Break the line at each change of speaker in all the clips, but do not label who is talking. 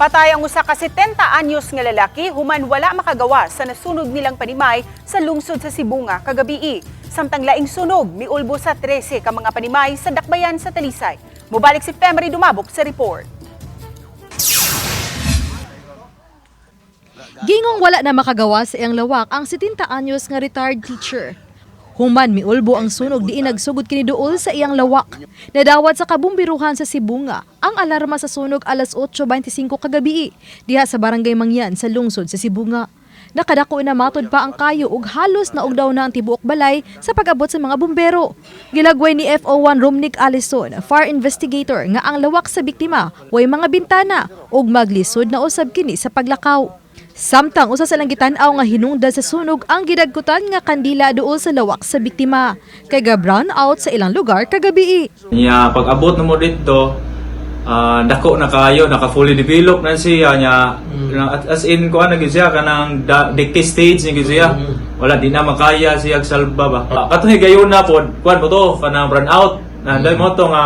Patay ang usa ka 70 anyos nga lalaki human wala makagawa sa nasunog nilang panimay sa lungsod sa Sibonga kagabii. Samtang laing sunog miulbo sa 13 ka mga panimay sa Dakbayan sa Talisay. Mobalik si Femery Dumabok sa report.
Gingong wala na makagawa sa iyang lawak ang 70 anyos nga retired teacher. Human miulbo ang sunog, diin nagsugod kini duol sa iyang lawak. Nadawat sa kabumbiruhan sa Sibonga ang alarma sa sunog alas 8:25 kagabi diha sa Barangay Mangyan sa lungsod sa Sibonga. Nakadako na matod pa ang kayo ug halos naugdaw na ang tibuok balay sa pag-abot sa mga bumbero. Gilagway ni FO1 Romnick Allison, fire investigator, nga ang lawak sa biktima way mga bintana ug maglisod na usab kini sa paglakaw. Samtang usa sa gitan-aw nga hinungdan sa sunog ang gidagkutan nga kandila duol sa lawak sa biktima kay ga brown out sa ilang lugar kagabi.
Nya pag abot na mo dito, dako na kayo, naka fully develop na siya nya. As in kuan na gyud siya, kanang decay stage ni gyud siya. Wala di na makaya siya salba ba. Katong higayon na pod, kuan mo to kanang run out. Na dahil mo to nga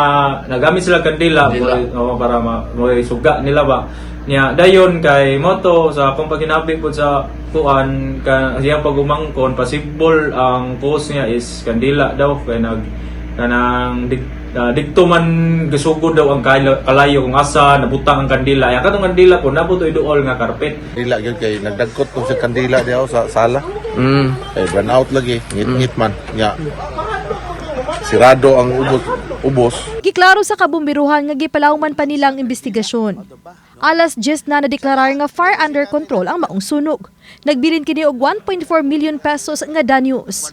nagamit sila kandila, oh, para mo suga nila ba. Nya dayon kay mo to sa akong paginabi pod sa kuan ka siyang pagumangkon, possible ang cause niya is kandila daw kay nag kanang dikto man gasugod daw ang kalayo kung asa nabutang ang kandila. Ya katong kandila po nabuto iduol nga carpet.
Kandila gyud kay nagdagkot ko sa kandila diha sa sala. Kay burn out lagi, ngit-ngit man. Nya. Sirado ang ubos ubos.
Giklaro sa kabumbiruhan nga gipalawman pa nilang investigasyon. Alas 10 na nadeklarar nga fire under control ang maong sunog. Nagbilin kini og 1.4 million pesos nga danyos.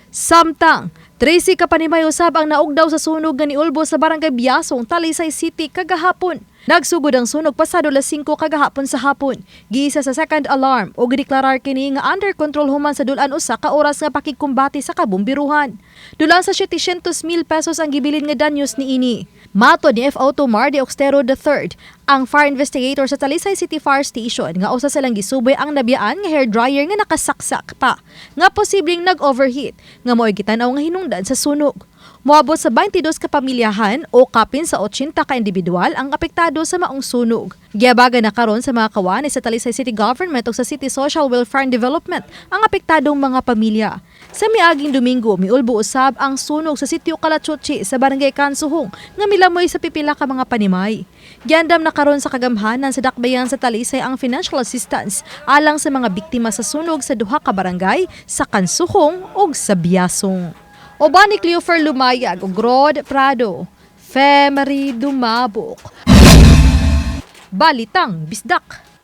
Samtang, 13 ka panimay usab ang naugdaw sa sunog nga niulbo sa Barangay Biasong, Talisay City kagahapon. Nagsugod ang sunog pasado alas 5 kagahapon sa hapon. Giisa sa second alarm o gideklarar kini nga under control human sa dulan usa ka oras nga pakigkumbate sa kabumbiruhan. Dulan sa 700 mil pesos ang gibilin nga danyos niini. Matod ni FO2 Mardy Oxtero III, ang fire investigator sa Talisay City Fire Station, nga usa sa lang gisuboy ang nabiyaan nga hair dryer nga nakasaksak pa, nga posibleng nag-overheat, nga mo'y gitan-aw nga hinungdan sa sunog. Moabot sa 22 ka pamilyahan o kapin sa 80 ka individual ang apektado sa maong sunog. Giabaga na karon sa mga kawani sa Talisay City Government o sa City Social Welfare and Development ang apektadong mga pamilya. Sa miaging Domingo, miulbo usab ang sunog sa Sitio Kalachuchi sa Barangay Kansuhong nga milamoy sa pipila ka mga panimay. Giandam na karon sa kagamhanan sa Dakbayan sa Talisay ang financial assistance alang sa mga biktima sa sunog sa duha ka barangay sa Kansuhong ug sa Biasong. Uban ni Cleofer Lumayag ug Rod Prado, Femery Dumabok. Balitang Bisdak.